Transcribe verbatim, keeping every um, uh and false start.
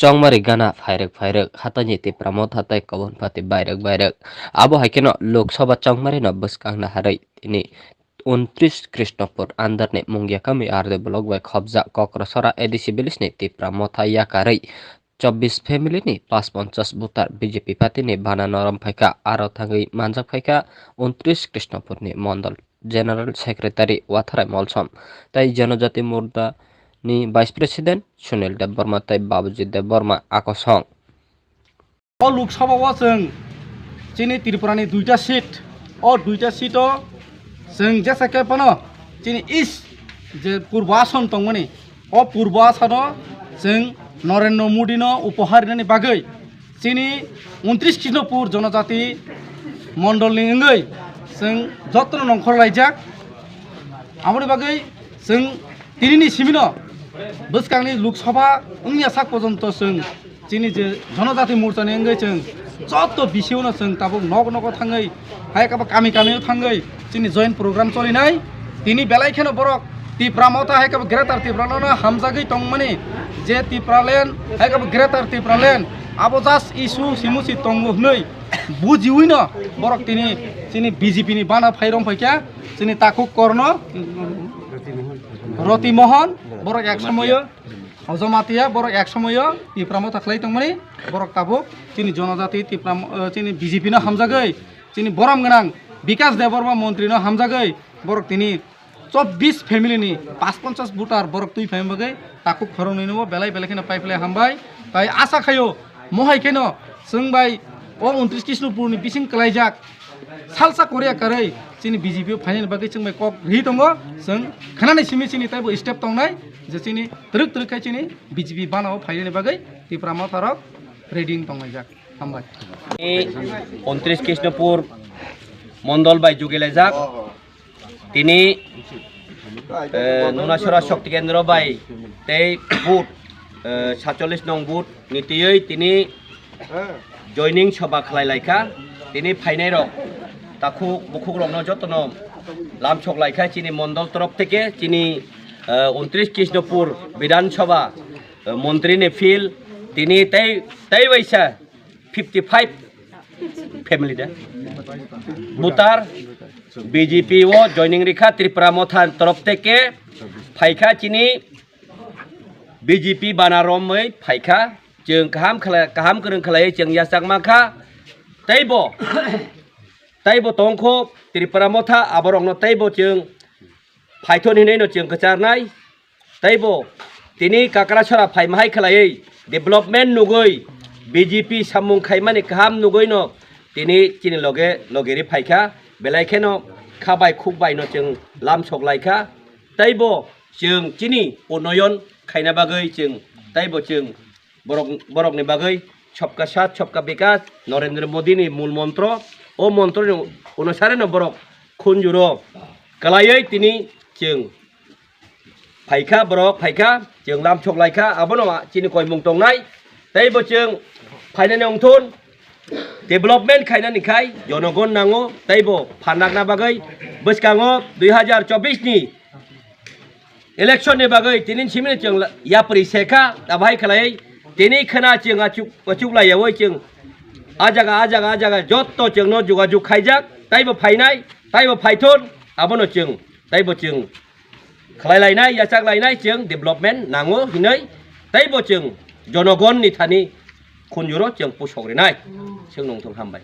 Chongmari gana phairwk phairwk, hataini Tipra Motha tei Kobonpati bairwk bairwk. Abo hai kheno Lok Sabha chongmari no bwskang naharwi tini untris Krishnapur under ni Mungiakami R D block bai khobjak Kokrasora A D C village ni Tipra Motha yakarwi chobbish family ni pash ponchas voter B J P party ni bana norom phaikha, aro thangwi manjak phaikha untris Krishnapur ni mondol general secretary Watharai Molsom tei Janajati Morcha ni vice president Sunil Debbarma tei Babuji Debbarma akosong. O Lok Sabha o chwng chini Tripura ni duita seat, o duita seat o chwng jesa khe phano chini east je Purbo Asan tongmani, o Purbo Asano chwng Narendra Modi no upohar rinani bagwi chini untris Krishnapur Janajati Mondol ni wngwi chwng jotono nongkhor laijak. Aboni bagwi chwng tinini simino bwskangni Lok Sabha wngya sak porjonto chwng chini je Janajati Morcha ni wngwi chwng joto B C O no chwng tabuk nok nogo thangwi, hai khe bo kami kami o thangwi chini joint program cholinai. Tini belai kheno borok Tipra Motha hai khe bo Greater Tipraland no hamjagwi tongmani, je Tipraland hai khe bo Greater Tipraland abo just issue simusi tongo hwnwi bujiwi no borok tini chini B J P ni bana phai rong phaikha, chini takhuk korno Roti Mohon, borok ek somoyo Jamatia, borok ek somoyo Tipra Motha khlai tongmani, borok tabuk chini Janajati Tipra Mo-, eh, chini B J P no hamjagwi, chini borom gwnang Bikas Debbarma montri no hamjagwi, borok tini chobbish family ni pash ponchas voter borok twi phaima bagwi takhuk khoroknwi no belai belai kheno pai phlai hambai. Tai asa khaio, mohai kheno chwng bai o untris Krishnapur ni bising kwlaijak salsa Korea karwi chini B J P o phainani bagwi chwng bai kok rwi tongo. Chwng khanani simi chini taibo step tongnai je chini twrwk twrwk khai chini B J P bana o phainani bagwi Tipra Motha rok ready wng tonglaijak. Hambai. Tini untris Krishnapur mondol bai jugilaijak. Tini, eh, Nunasora Shakti Kendra bai tei booth, eh, satchollish nong booth ni twiwi tini joining sabha khlai laikha. Tini phainai rok takhuk bukhuk rokno jotono lamsok laikha chini mondol torof theke, chini, eh, untris Krishnapur Bidhan Sabha, eh, montri ni field tini tei, tei waisa fifty five family de. Voter B J P o joining rikha Tripura Motha torof theke phaikha chini B J P bana romwi phaikha. Chwng kaham khlai, kaham kwrwng khlaiwi chwng yachakma kha. Teibo, teibo tongkho Tripura Motha aborokno teibo chwng phaithon hinwi no chwng kwcharnai. Teibo tini Kakrasora phaima hai khlaiwi development nugwi B J P samung khaimani kaham nugwi no tini chini loge loge ri phaikha, belai kheno kha bai khuk bai no chwng lamsok laikha. Teibo chwng chini unnoyon khaina bagwi chwng teibo chwng borok, borokni bagwi Sabka Saath, Sabka Vikas, Narendra Modi ni mul montro, o montro ni onusare no borok khunjuro kwlaiwi tini chwng phaikha, borok phaikha, chwng lamsok laikha, abono chini koimung tongnai. Teibo chwng phainani wngthun, development khainani khai jonogon nango, teibo phanakna bagwi bwskango dui hazar chobbish ni election ni bagwi tini simi chwng la-, yapri sekha, tabhai khlai tini khna chwng achuk, achuk laiyawi chwng a jaga, a jaga, a jaga jotto chwngno jogajog khaijak, teibo phainai, teibo phaithon, abono chwng, teibo chwng khlai lainai, yachak lainai, chwng development nango hinwi, teibo chwng jonogon ni thani khunjuro chwng pusok rinai. Chwng nongthung hambai.